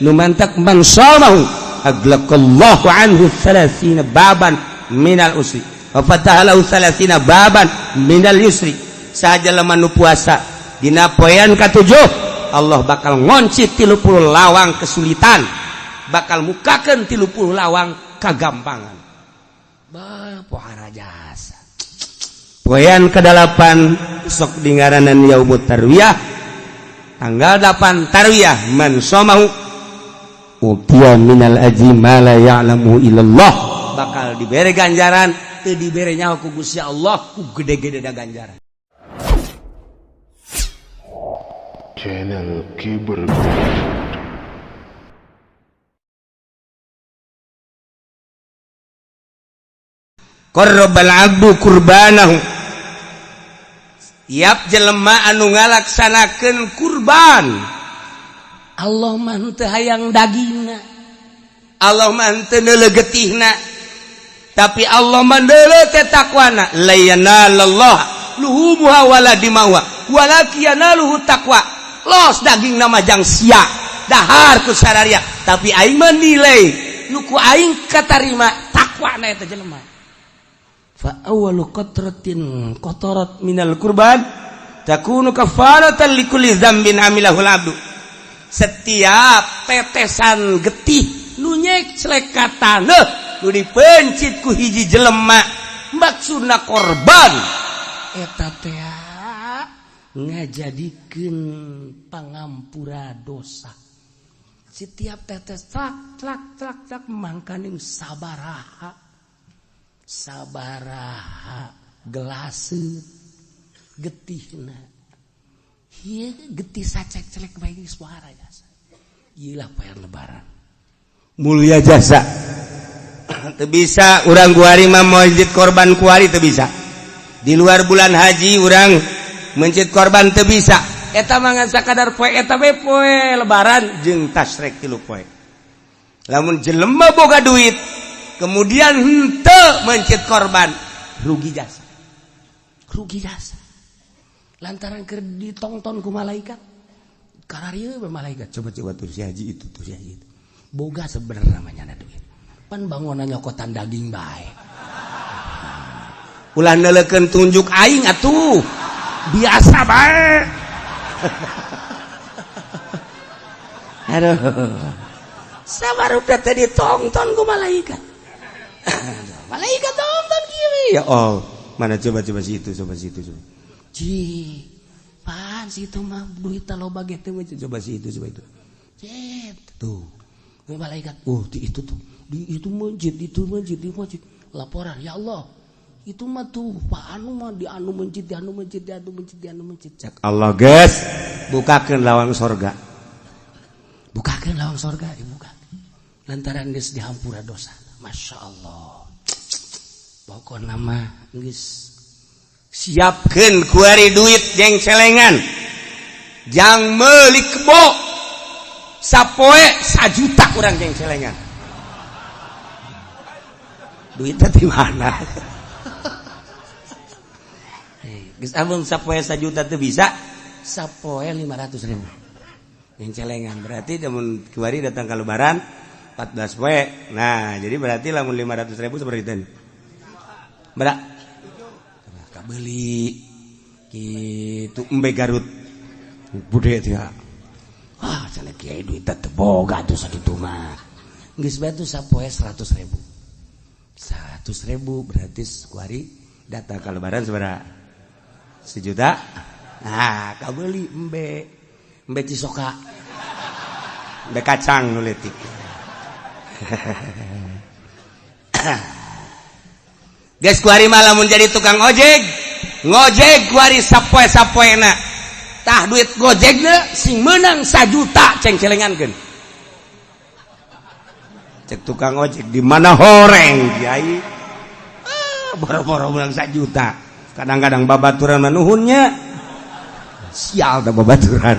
Nu mantak man shamahu aglaqallahu anhu 30 baban minal usri wa fataha lahu 30 baban minal yusri. Saha jelema nu puasa dina poean katujuh, Allah bakal ngonci 30 lawang kesulitan, bakal mukakeun 30 lawang kagampangan. Bah, pohara jasa. Poean ke-8 sok dingaranan yaumut tarwiyah, tanggal 8 tarwiyah, man shamahu utiya minal ajri ma la ya'lamu illallah, bakal dibere ganjaran teu dibere nyaho ku Gusti Allah, ku gede-gede da ganjaran. Channel Kiber Qarrabal abdu kurbanahu, tiap jelema anu ngalaksanakeun kurban, Allah mah henteu hayang dagingna, Allah mah henteu neuleuh getihna, tapi Allah mah neuleuh teh takwana. La yanalallah luhumuha wala dimawa walakin yanaluhu taqwa. Los daging nama jang sia dahar ku sararia, tapi aing mah nilai nu ku aing katarima takwana eta jelema. Fa awwalu qatratin qatarat minal kurban takunu kafaratan likulli dzambin amilahul abdu. Setiap tetesan getih nu nyeclek ka taneuh nu dipencit ku hiji jelema maksudna korban eta teh ngajadikeun pangampura dosa. Setiap tetes tlak tlak tlak tlak mangkaning sabaraha sabaraha gelaseut getihna. Ieu getih sacek-celek bae geus pohara jasa. Ieu lah poean lebaran. Mulia jasa. Teu bisa urang kuari mah mencit korban kuari teu bisa. Di luar bulan haji urang mencit korban teu bisa. Eta mah ngan sakadar poe eta we poe lebaran jeung tasrek 3 poe. Lamun jelema boga duit kemudian henteu mencit korban, rugi jasa. Rugi jasa. Lantaran keur ditongton ku malaikat. Kararieu we malaikat, coba-coba tuh si haji itu, tuh si haji itu. Boga sebenarnya namanya duit. Pan bangunan nyokotan daging bae. Ulah neuleukeun tunjuk aing atuh. Biasa bae. Aduh. Sabaruda teh ditongton ku malaikat. Malaikat tonton kieu. Ya oh, mana coba-coba si itu, coba si itu, coba. Ci, pan si itu mah duit loba ge teh, coba si itu, coba itu. Cep, tuh. Malaikat, oh di itu tuh, di itu masjid, itu masjid, di masjid. Laporan, ya Allah, itu mah tuh Pak anu mah di anu masjid, di anu masjid, di anu masjid, di anu masjid. Cek Allah geus, bukakeun lawang sorga. Bukakeun lawang sorga, dibuka. Lantaran geus dihampura dosa. Masya Allah. Pokokna mah geus siapkeun kuari duit jeung celengan. Jang meuli kebo. Sapoe 1 juta urang jeung celengan. Duitnya di mana? Geus amun sapoe 1 juta teu bisa, sapoe 500.000. Jeung celengan berarti lamun kuari datang ka lebaran 14 poe. Nah, jadi berarti lamun 500.000 seperti itu. Berak. Kabeli kitu embe Garut. Bude teh. Ah, cenah kiai duit teh boga atuh sakitu mah. Geus bae tuh sapoe 100.000. 100.000 berarti kuari datang ka lebaran sabaraha? 1 juta. Nah, kabeli embe. Embe Cisoka. Embe kacang nu leutik. Geus kuari mah lamun jadi tukang ojek, ngojek kuari sapoe-sapoena. Tah duit gojekna sing meunang 1 juta ceng-celengankeun. Cek tukang ojek di mana horeng kiai. Ah, boro-boro meunang 1 juta. Kadang-kadang babaturan mah nuhunnya. Sial da babaturan.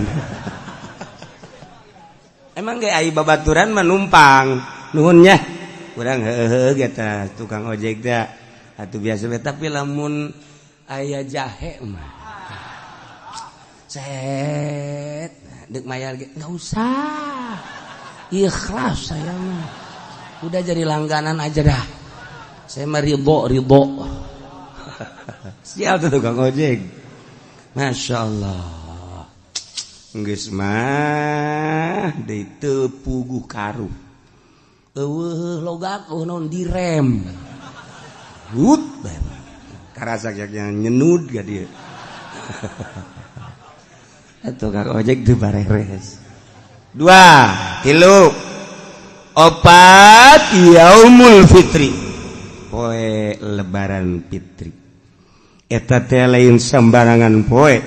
Emang ge ai babaturan mah numpang nuhunnya. Urang heuheuh ge tah tukang ojek teh. Atuh biasa we, tapi lamun aya jahe mah set dek mayar ge enggak usah. Ikhlas saya mah. Udah jadi langganan aja dah. Saya mah ridho ridho. Sial tuh tukang ojek. Masya Allah. Geus mah deui teu puguh karuh. Eueuh logak eueuh naon direm. Hut bae. Karasa nyenud ga dia. Tukang ojek tuh bareres. Dua, tilu, opat, yaumul fitri, poe lebaran fitri. Eta teh lain sembarangan poe,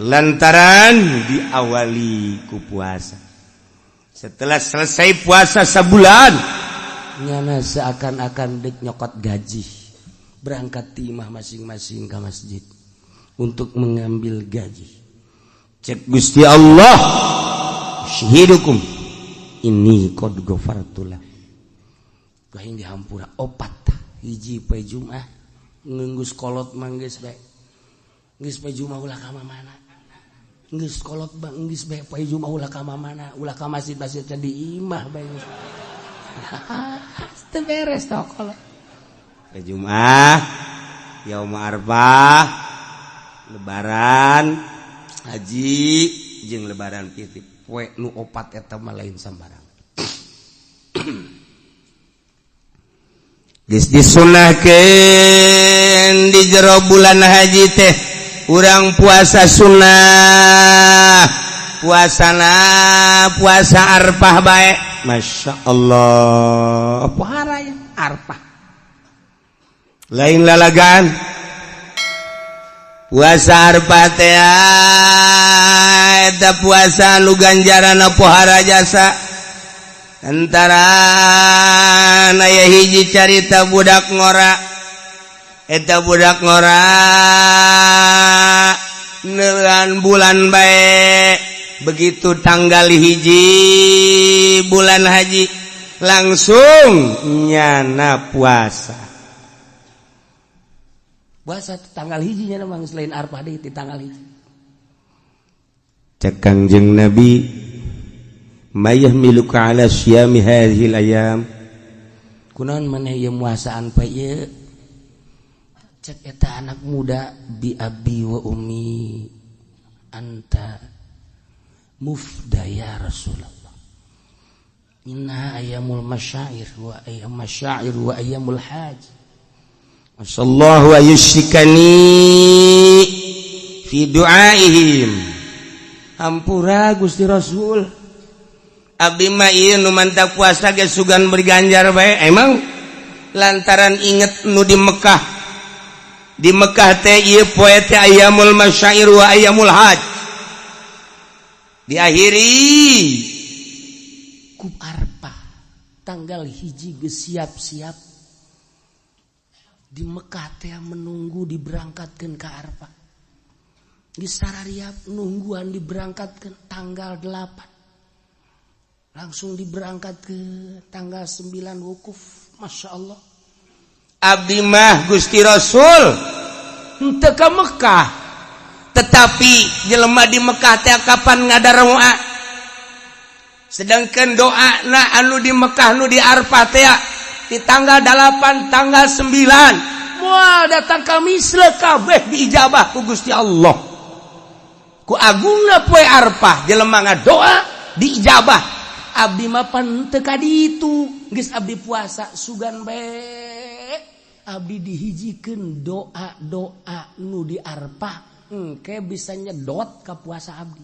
lantaran diawali ku puasa. Setelah selesai puasa sebulan, nyana seakan-akan dek nyokot gaji, berangkat timah masing-masing ke masjid untuk mengambil gaji. Cek Gusti Allah, "Usyhidukum inni qad ghafartu lah." Aing dihampura opat. Hiji poe Jumat, geus kolot mah geus bae. Geus poe Jumat ulah ka mana. Geus kolot bang geus bae poe Jumat ulah ka mana, ulah ka masjid-masjid teh di imah bae. Teu beres toh kolot. Poe Jumat, Yaum Arfah, Lebaran, haji jeung Lebaran fitri. Poe nu opat eta mah lain sambarang. Geus disunahkeun di jero bulan haji teh urang puasa sunnah, puasana puasa Arfah bae. Masya Allah, pohara ya Arfah lain lalagan. Puasa Arfah teh eta puasa nu ganjaran pohara jasa. Antara aya hiji carita budak ngora, eta budak ngora neuan bulan bae. Begitu tanggal 1 bulan haji langsung nyana puasa. Puasa tanggal 1 nya memang selain Arfah deui di tanggal 1. Cek Kangjeng Nabi, "Mayahmiluka ala syiyami hadhil ayam?" Kunaon maneh ieu muasaan poe ieu? Cek eta anak muda, "Bi abi wa ummi anta mufda ya Rasulullah. Inna ayyamul masyair wa ayyam masyair wa ayyamul hajj. Masallahu ayyushikani fi du'aihim." Hampura Gusti Rasul, abdi mah ieu nu mantap puasa ge sugan berganjar bae. Emang lantaran inget nu di Mekah. Di Mekah teh ieu poe teh ayyamul masyair wa ayyamul hajj. Diakhiri ku Arfah tanggal 1 geus siap-siap di Mekah teh menunggu diberangkatkeun ka Arfah. Geus sarariap nungguan diberangkatkeun tanggal 8. Langsung diberangkat ke tanggal 9 wukuf. Masya Allah. Abdi mah Gusti Rasul henteu ka Mekah, tetapi jelema di Mekah teh kapan ngadaroa, sedangkan doa na anu di Mekah nu di Arfah teh di tanggal 8 tanggal 9 moal datang ka misle kabeh diijabah ku Gusti Allah. Ku agungna poe Arfah jelema ngadoa diijabah. Abdi mah pan teu ka ditu, geus abdi puasa sugan bae abdi dihijikeun doa-doa nu di Arfah engke bisa nyedot ka puasa abdi.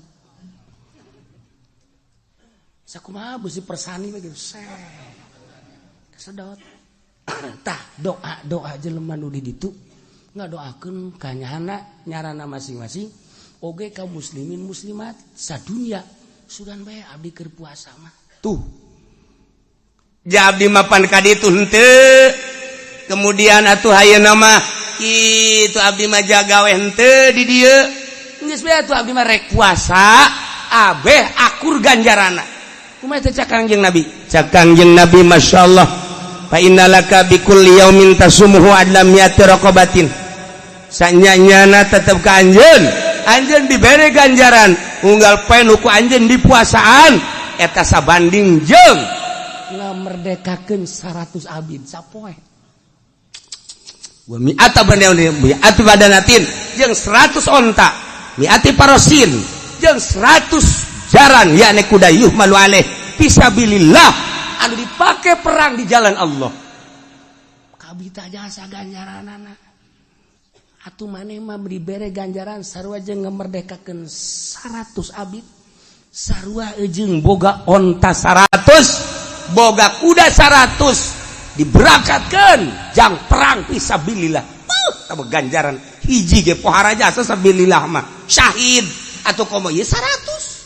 Sakumaha beusi persani we gitu sedot. Tah doa-doa jelema nu di ditu ngadoakeun ka nyahana nyarana masing-masing oge ka muslimin muslimat sadunya sugan bae abdi keur puasa mah. Tuh ja abdi mapan ka ditu henteu. Kemudian atuh ayeuna mah kitu abdi mah jagawe henteu di dieu. Geus bae atuh abdi mah rek puasa abeh akur ganjarana. Kumaha teh cak Kangjeng Nabi? Cak Kangjeng Nabi, masyaallah, "Fa innalaka bi kulli yaumin tasumuhu adla mi'ati raqabatin." Sanyanyana tetep ka anjeun, anjeun dibere ganjaran unggal poe nu ku anjeun dipuasaan. Eta sabanding jeung ngamerdekakeun 100 abid sapoe. Wa mi'ata mi'ati badanatin jeung 100 onta, mi'ati farosin jeung 100 jaran, yakni kuda, yuhmalu alaih fisabilillah, anu dipake perang di jalan Allah. Kabita jasa ganjaranana. Atuh maneh mah dibere ganjaran sarua jeung ngamerdekakeun 100 abid, sarua jeung boga onta 100, boga kuda 100, diberangkatkan jang perang fisabilillah. Tambah ganjaran hiji ge pohara jasa sabilillah mah syahid atau komo ieu 100.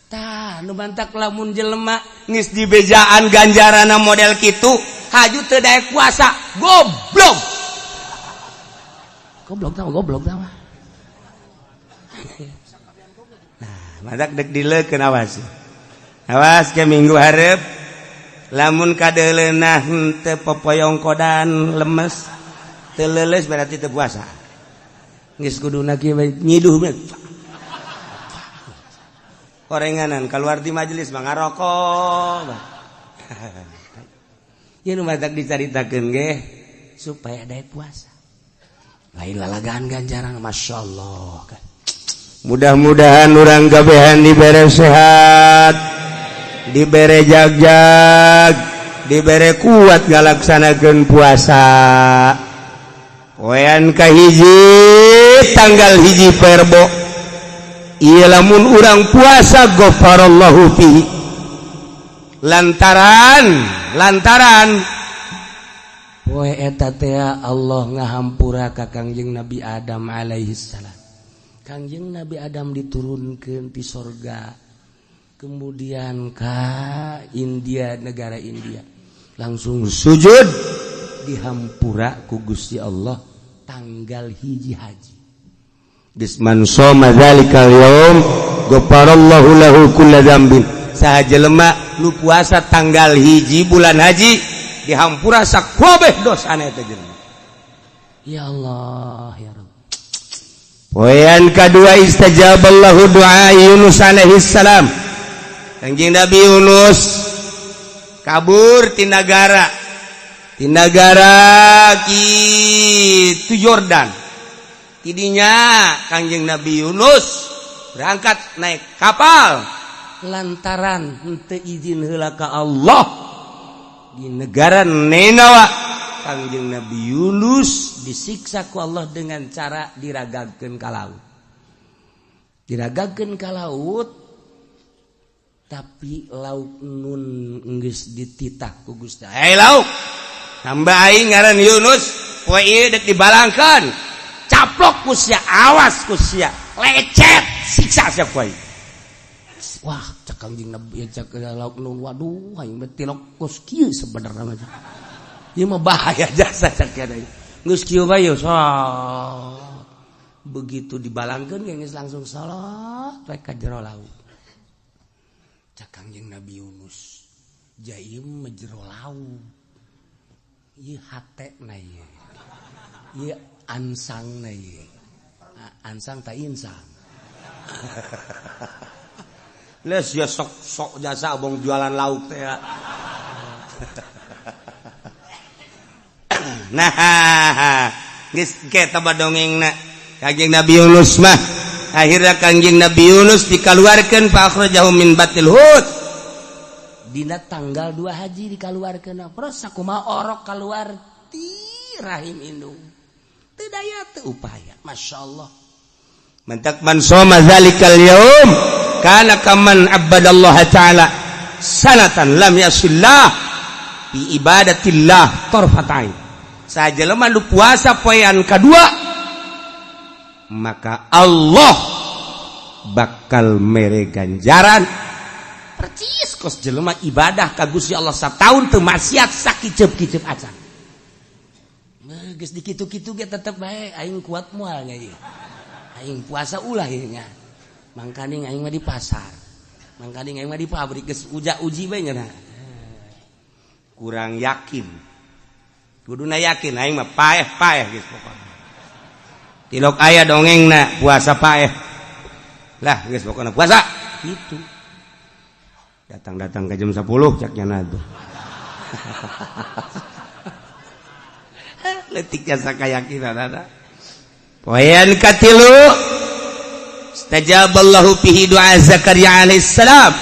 Tah, nu mantak lamun jelema geus dibejaan ganjaranna model kitu, haju teu daek puasa, goblok, goblok tah, goblok tah. Nah, mantak dek dileukeun. Awas, awas ke minggu hareup lamun kadeuleunah teu popoyong kodan, lemes, teu leuleus, berarti teu puasa. Geus kuduna kieu nyiduh korenganan, keluar di majelis mah ngarokok. Ieu nu matak dicaritakeun ge supaya daek puasa, lain lalagaan. Ganjaran Masya Allah kan. Mudah-mudahan urang kabehan dibere sehat, dibere jagjag, dibere kuat ngalaksanakeun puasa. Poean kahiji, tanggal 1 Perbo. Ieu lamun urang puasa, ghafarallahu fihi, lantaran poe eta teh Allah ngahampura ka Kangjeng Nabi Adam alaihi salam. Kangjeng Nabi Adam diturunkeun ti sorga, kemudian ke India, negara India, langsung sujud, dihampura ku Gusti Allah tanggal 1 haji. Bisman shoma dzalikal yaum ghafarallahu lahu kulla dzambin. Saha jelema nu puasa tanggal 1 bulan haji, dihampura sakabeh dosana eta jelema. Ya Allah, ya Rabb. Poean kadua, istajaballahu du'a Yunus alaihi salam. Kanjeng Nabi Yunus kabur ti nagara kitu Yordan. Tidinya Kangjeng Nabi Yunus berangkat naik kapal lantaran henteu izin heula ka Allah. Di negara Ninawa, Kangjeng Nabi Yunus disiksa ku Allah dengan cara diragagkeun ka laut, diragagkeun ka laut, tapi lauk nun geus dititah ku Gusti, "Hey lauk, hamba aing ngaran Yunus, poe ieu dek dibalangkeun, caplok ku sia, awas ku sia lecet, siksa sia ku aing." Wah, cek Kangjeng Nabi, cek lauk nun, "Waduh, aing mah tilok kos kieu sebenarnya mah. Ieu mah bahaya jasa," cek geus kieu bae. So begitu dibalangkeun geus langsung salat we ka jero laut. Cek Kangjeng Nabi Yunus, "Jaim mah jero laut ieu, hate na ieu, ieu ansang na ieu, ansang tak insang." Les ya, sok sok jasa abong jualan lauk teh ya. Nah, geus ke taba dongengna Kangjeng Nabi Yunus mah. Akhirnya Kangjeng Nabi Yunus dikaluarkeun, fa akhrajahu min batnil hut, dina tanggal 2 haji dikaluarkeun. Terus sakumaha orok keluar ti rahim indung, teu daya teu upaya. Masya Allah. Mantak man shoma dzalikal yaum kana kaman abadallaha ta'ala sanatan lam yasillah bi ibadatillah tarfatain. Sajelema nu puasa poean kadua, maka Allah bakal mere ganjaran percis kos jelema ibadah ka Gusti Allah sataun teu maksiat sakiceup-kiceup acan. Geus dikitu-kitu ge tetep bae, "Aing kuat moal nya ieu, aing puasa ulah ieu nya, mangkaning aing mah di pasar, mangkaning aing mah di pabrik." Geus uja uji bae nya, kurang yakin. Kuduna yakin, "Aing mah paeh-paeh geus pokona." Tilok aya dongengna puasa paeh lah, geus pokona puasa itu. Datang-datang ke jam 10 caknya tuh. Letik jasa kayakinan ada. Poin katilu istajaballahu fihi du'a Zakaria alaihissalam.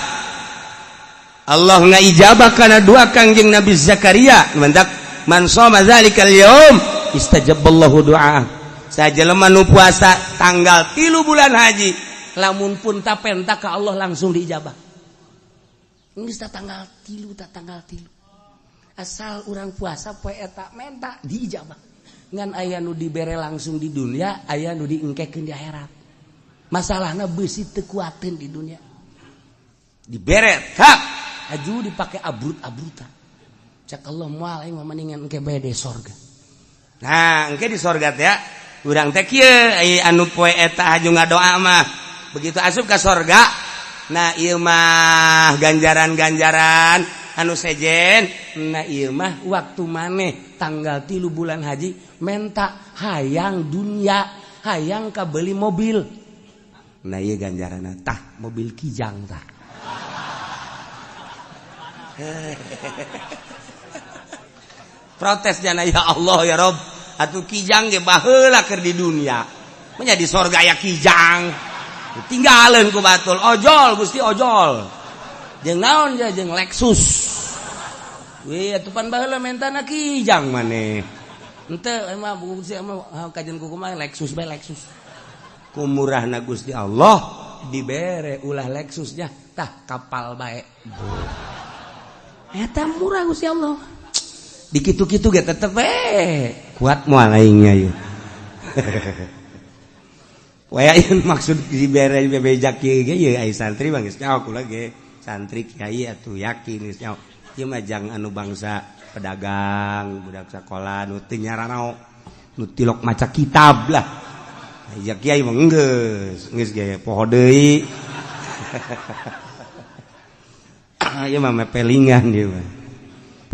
Allah ngaijabah kana doa Kangjeng Nabi Zakaria. Mantak man shoma zalikal yaum istajaballahu du'a. Sajelema nu puasa tanggal 3 bulan haji, lamun pun tapenta ka Allah langsung diijabah. Geus tanggal 3 ta tanggal 3. Asal urang puasa poe eta menta diijabah. Ngan aya nu dibere langsung di dunia, aya nu diengkekeun di akhirat. Masalahna beusi teu kuateun di dunia. Dibere tak aju dipake abrut-abrutan. Cak Allah moal aing mah mendingan engke bae di sorga. Nah, engke di sorga teh ya. Urang teh kieu anu poe eta haju ngadoa mah. Begitu asup ka sorga, nah ieu mah ganjaran-ganjaran anu sejen, nah ieu mah waktu maneh tanggal 3 bulan haji menta hayang dunia, hayang kabeli mobil. Nah ieu ganjaranna tah mobil Kijang tah. Protes jana ya Allah ya Rob, atuh Kijang ge baheula keur di dunia. Menjadi sorga ya Kijang. Tinggalin ku batul, ojol Gusti ojol. Jeung naon ja jeung Lexus. Wih atuh pan baheula mentana Kijang maneh. Henteu emang Gusti emang kajian ku kumaha Lexus bae Lexus. Ku murahna Gusti Allah dibere ulah Lexusnya tah kapal bae. Eta murah Gusti Allah. Dikitu-kitu ge tetep we kuat moal aingnya ieu. Waya ieu maksud dibere bebejak kieu ge ieu ai santri mah geus nyaho kula ge. Santri kiai atuh yakin geus nyaho. Ieu mah jang anu bangsa pedagang, budak sakola nu teu nyaranao, nu tilok maca kitab lah. Ya kiai mah geus, geus ge poho deui. Ieu mah mepelingan ieu mah.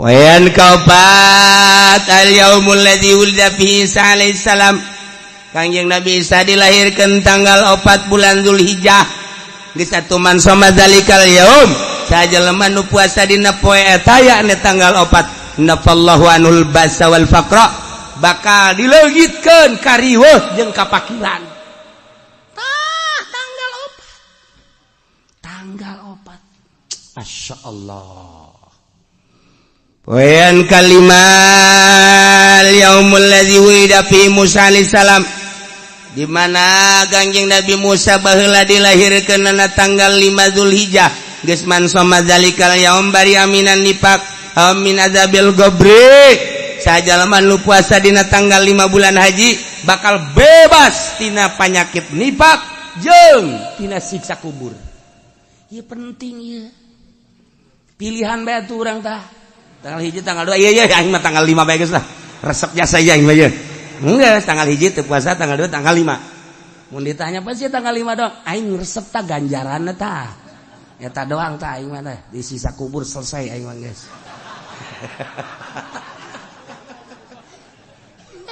Poean kaopat al yaumul ladzi wulida fihi Isa alaihi salam. Kangjeng Nabi Isa dilahirkeun tanggal 4 bulan Zulhijjah. Geus atuh man shoma zalikal yaum, sajelema nu puasa dina poe eta yakni tanggal 4, nafallahu anul basa wal faqra, bakal dileungitkeun kariweuh jeung kapakiran. Tah tanggal 4. Tanggal 4. Masya Allah. Poean kalimat yaumul ladzi wulida fi Musa alaihi salam, di mana Kangjeng Nabi Musa baheula dilahirkeun na tanggal 5 Zulhijjah. Geus man shoma zalikal yaum bari aminan nifaq amin azabil qabri. Sajalema nu puasa dina tanggal 5 bulan haji bakal bebas tina panyakit nifaq jeung tina siksa kubur. Ieu penting ieu. Pilihan bae atuh urang tah. Tanggal 1 tanggal 2 iya iya aing mah tanggal 5 bae geus lah. Resep jasa aing mah ieu. Enggak, tanggal 1 teu puasa, tanggal 2, tanggal 5. Mun ditanya apa sih tanggal 5 dong? Aing resep tah ganjaranna tah. Eta doang tah aing mah tah. Di sisa kubur selesai aing mah geus.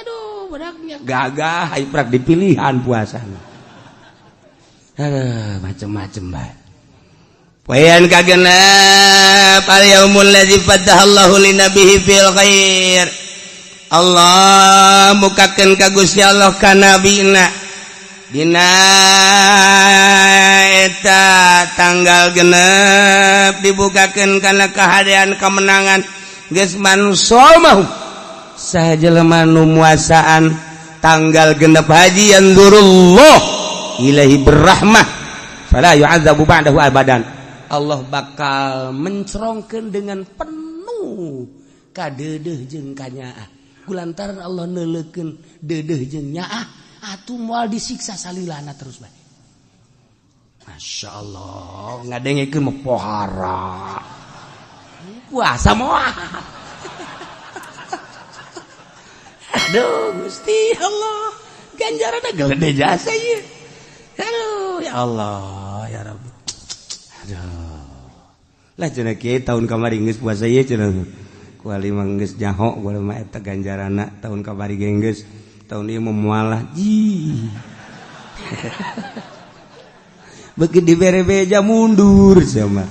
Aduh, bedaknya gagah aing prak dipilihan puasana. Aduh, macem-macem bae. Poean kagenep al yaumul ladzi fatahallahu linabihi fil khair. Allah mukakeun ka Gusti Allah ka nabina dina eta tanggal genep dibukakeun kana kahadean kemenangan. Geus man somahu sajelema nu muasaan tanggal genep haji yanzurullah ilahi berrahmah fala yu'adzabu ba'dahu abadan. Allah bakal mencerongkeun dengan penuh kadeudeuh jeung kanyaah. Kulantaran Allah neuleukeun deudeuh jeung nyaah, atuh moal disiksa salilana terus bae. Masya Allah, ngadengekeun mah pohara. Puasa moal. Aduh, Gusti Allah, ganjaranna gede jasa ieu. Aduh, ya Allah, ya Rabbi. Aduh. Lah cenah kiai tahun kamari geus puasa ieu cenah. Kuali mah geus nyaho kuali mah eta ganjaranna tahun kamari ge geus. Tahun ieu mah moal ji. Beuki dibere beja mundur sama.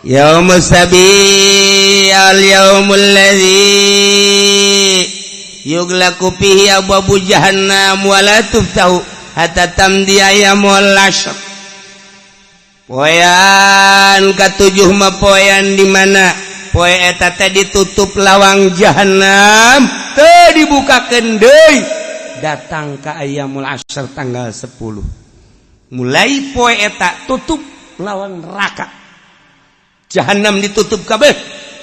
Yaumus sabi al yaumul ladzi yughlaqu fihi abwabu jahannam wa la tuftahu hatta tamdi ayyamul ashr. Poean katujuh mah poean di mana poe eta teh ditutup lawang jahannam teu dibukakeun deui datang ka ayyamul ashr tanggal 10. Mulai poe eta tutup lawang neraka, jahannam ditutup kabeh.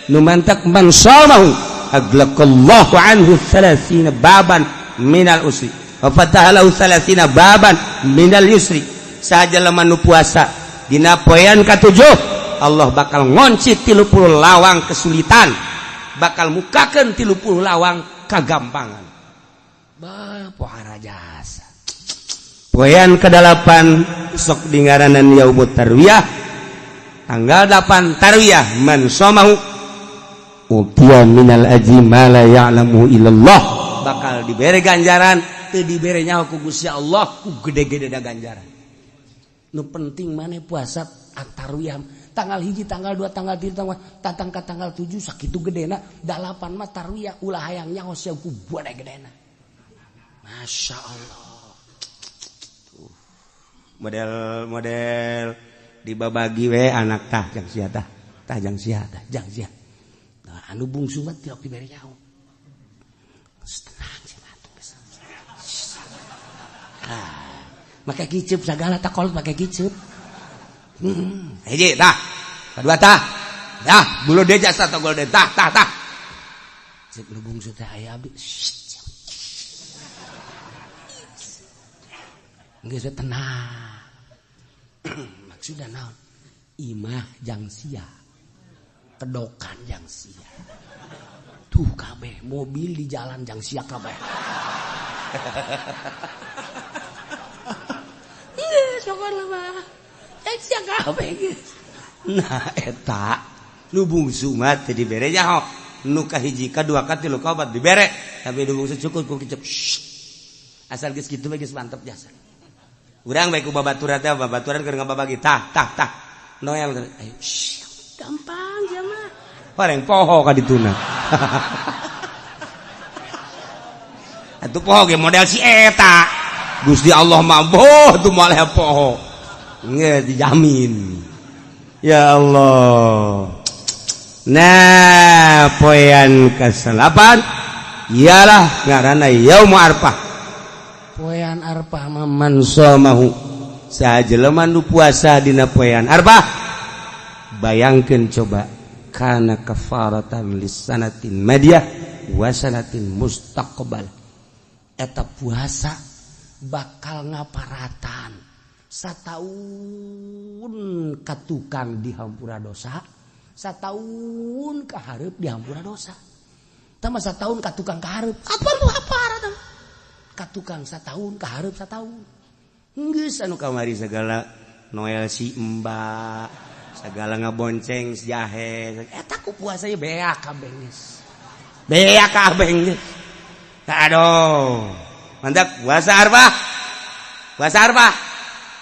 Nu mantak man shamahu aglaqallahu anhu 30 baban minal usri wa fataha lahu 30 baban minal yusri. Saha jelema nu puasa dina poean katujuh, Allah bakal ngonci 30 lawang kesulitan, bakal mukakeun 30 lawang kagampangan. Bah, pohara jasa. Poean kedalapan sok dingaranan yaumut tarwiyah, tanggal 8 tarwiyah, man shamahu utiya minal ajri ma la ya'lamu illallah, bakal dibere ganjaran teu dibere nyaho ku Gusti Allah ku gede-gede da ganjaran. Nu penting maneh puasa tarwiyah tanggal 1, tanggal 2, tanggal 3, tanggal tatang ka tanggal 7 sakitu gedena. 8 mah tarwiyah, ulah hayang nyaho sia ku gede gedena. Masya Allah. Tuh. Model model dibabagi we anak, tah jang sia, tah tah jang sia, tah jang sia. Nah, anu bungsu mah tilok dibere nyaho. Tenang sih atuh geus. Ah, make kiceup sagala, tak kolot make kiceup. Hiji tah, kedua tah. Dah, bulu deja satu golden, tah tah tah. Cek nu bungsu teh, aya abdi. Shh. Geus tenang. Maksudna naon? Imah jang sia. Kedokan jang sia. Tuh kabeh mobil di jalan jang sia kabeh. Geus pokona mah. Jang sia kabeh geus. Nah, eta nu bungsu mah teu dibere nyaho. Nu kahiji, kadua, katilu, kaopat dibere, tapi nu bungsu cukup ku kicep. Asal geus kitu mah geus mantep jasa. Urang bae ku babaturan teh, babaturan keur ngababagi, tah tah tah. Noel ayo, gampang sia mah. Pareng poho ka dituna. Atuh poho ge model si eta. Gusti Allah mah boh tuh moal poho. Nge dijamin. Ya Allah. Nah, poean ke-8 ialah ngaranna Yaumu Arfah. Poean Arfah mah man shamahu, saha jelema nu puasa dina poean Arfah, bayangkeun coba, kana kafaratan lisanatin madiyah wa sanatin mustaqbal. Eta puasa bakal ngaparatan sataun ka tukang dihampura dosa, sataun ka hareup dihampura dosa. Tah mah sataun ka tukang ka hareup, apa nu haparatan ka tukang sataun ka hareup sataun. Geus anu kamari segala Noel si Mbak, segala ngabonceng si jahe, eta ku puasa ye beak kabeh geus. Beak kabeh geus. Aduh. Mantap puasa Arfah. Puasa Arfah.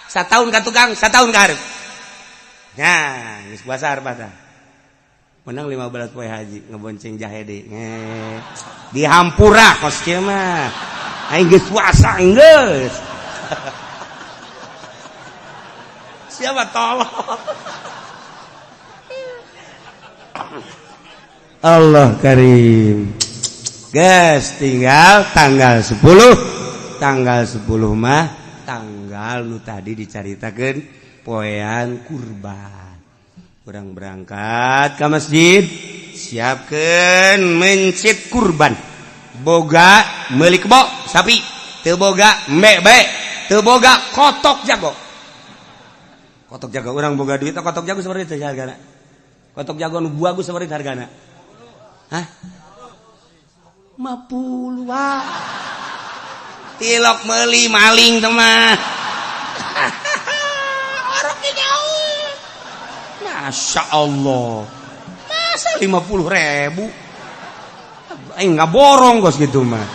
Sataun ka tukang, sataun ka hareup. Nah, geus puasa Arfah tah. Menang 15 poe haji ngebonceng jahe deui. Dihampura kos kieu mah. Aing geus puasa geus. Siapa tolong? Allah karim. Guys, tinggal tanggal 10. Tanggal 10 mah tanggal nu tadi dicaritakeun poean kurban. Urang berangkat ke masjid, siapkeun mencit kurban. Boga meuli kebo sapi, teu boga embe bae, teu boga kotok jago. Kotok jago urang boga duit kotok jago seperti itu hargana. Kotok jago nu bagus seperti hargana. Hah? 50 wah. Tilok meuli maling teh mah. Orok jauh. Masya Allah. Masa 50.000? Aing ngaborong kos gitu mah.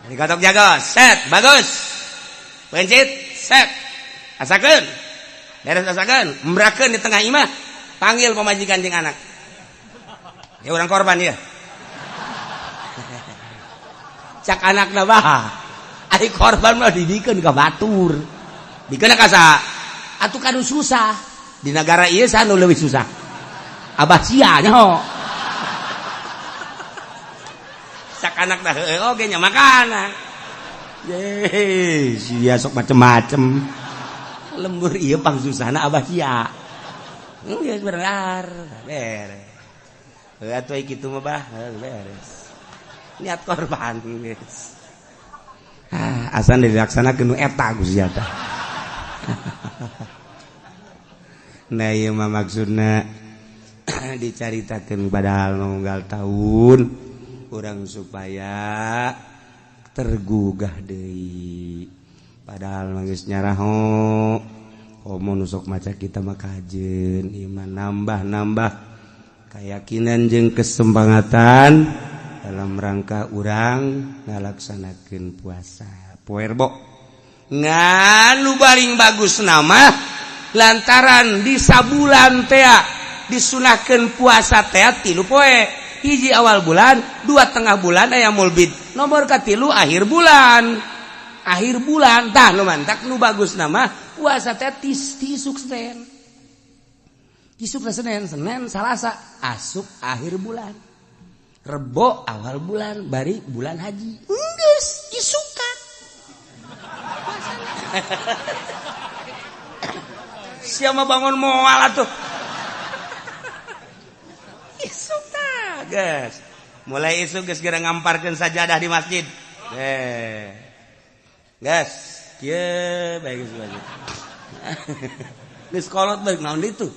Ini kotok jago, set, bagus. Pencit, set. Asakeun. Beres asakan, embrakeun di tengah imah, panggil pamajikan jeung anak. Ya orang korban ya. Cak anakna bah. Ari korban mah dibikeun ka batur. Dikeun ka saha? Atuh kanu susah. Di negara ieu saha nu leuwih susah? Abah sia nyaho. Cak anakna heueuh oge nya makana. Ye, sia sok macem-macem. Lembur ieu pangsusahna abah sia. Geus bener, beres. Heuh atuh kitu mah bah, beres. Niat korban geus. Ah, asan dilaksanakeun nu eta ku sia tah. Nah ieu mah maksudna dicaritakeun padahal nunggal tahun urang supaya tergugah deui. Padahal geus nyaraho komo nu sok maca kita mah kajeun iman nambah-nambah keyakinan jeung kesempangatan dalam rangka urang ngalaksanakeun puasa poe Rebo. Ngan nu paling bagus nama lantaran di sabulan tea disunahkeun puasa tea 3 poe, hiji awal bulan, 2 tengah bulan aya mulbid, nomor katilu akhir bulan. Akhir bulan tah nu mantak nu bagus nama puasa teh tisuk Senin. Isuk Senin, Senin, Salasa asup akhir bulan. Rebo awal bulan, bari bulan haji. Geus isukan. Siapa bangun moal atuh. Isuk tah, geus. Mulai isuk geus geura ngamparkeun sajadah di masjid. Geus, kieu bae geus bae. Geus kolot bae naon ditu.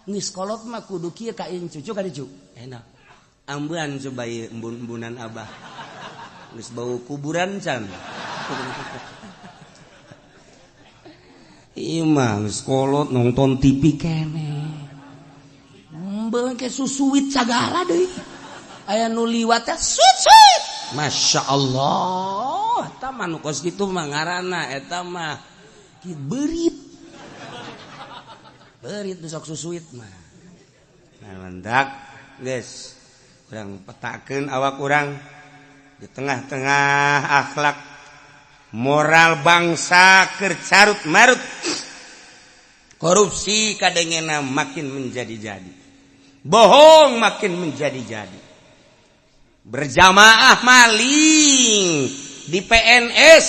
Geus kolot mah kudu kieu ka cucu ka dicu. Enak. Ambean coba ieu embun-embunan abah. Geus bau kuburan can. Ieu mah geus kolot nonton TV keneh. Embeun ke susuit sagala deui. Aya nu liwat teh suit suit. Masya Allah, eta mah nu kos kitu mah ngaranna eta mah beurit. Beurit nu sok susuit mah. Nah mendak geus urang petakeun awak urang di tengah-tengah akhlak moral bangsa keur carut marut. Korupsi kadengena makin menjadi-jadi. Bohong makin menjadi-jadi. Berjamaah maling di PNS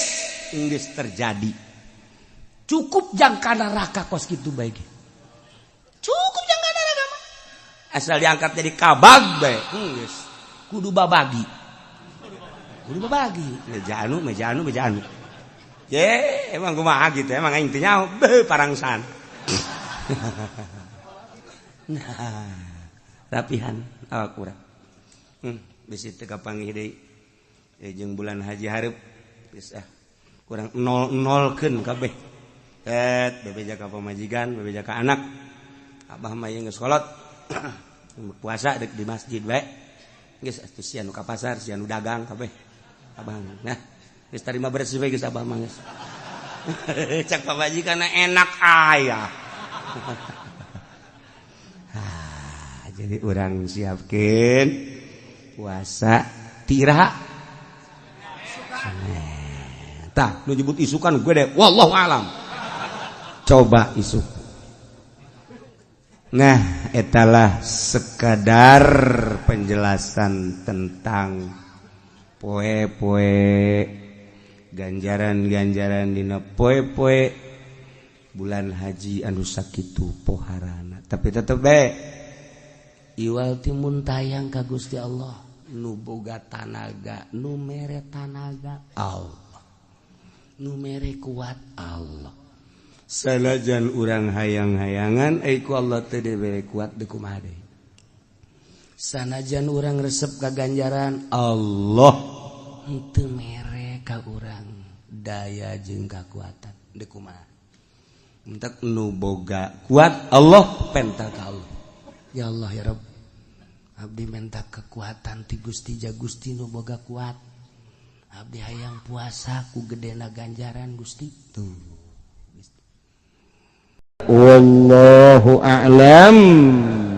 geus terjadi. Cukup jangka neraka kos kitu bae ge. Cukup jangka neraka mah. Asal diangkat jadi kabag bae geus. Kudu babagi. Kudu babagi. Meja anu, meja anu, meja anu. Ye, emang kumaha gitu, emang aing teh nyaho beuh parangsan. Nah, rapihan awak urang. Bisi teu kapanggih deui. Jeung bulan haji hareup geus ah kurang nol-nolkeun kabeh. Et bebeja ka pamajikan, bebeja ka anak. Abah mah ieu geus kolot. Puasa deuk di masjid bae. Geus atuh sia nu ka pasar, sia nu dagang kabeh. Abah nah geus tarima beres bae geus abah mah geus. Cak pamajikan enak aya. Jadi urang siapkeun puasa tira. Tah nu nyebut isukan gue deh, wallahu alam. Coba isuk. Nah, etalah sekadar penjelasan tentang poe-poe ganjaran-ganjaran dina poe-poe bulan haji anu sakitu poharana. Tapi tetep bae iwal timun tayang ka Gusti Allah nu boga tanaga, nu mere tanaga Allah, nu mere kuat Allah. Sanajan urang hayang-hayangan ai ku Allah teu dibere kuat deui kumaha deui. Sanajan urang resep ka ganjaran Allah henteu mere ka urang daya jeung kakuatan deui kumaha. Entek nu boga kuat Allah penta ka Allah. Ya Allah ya Rabb, abdi minta kekuatan ti Gusti ja Gusti nu boga kuat. Abdi hayang puasa ku gedena ganjaran Gusti. Tuh. Wallahu a'lam.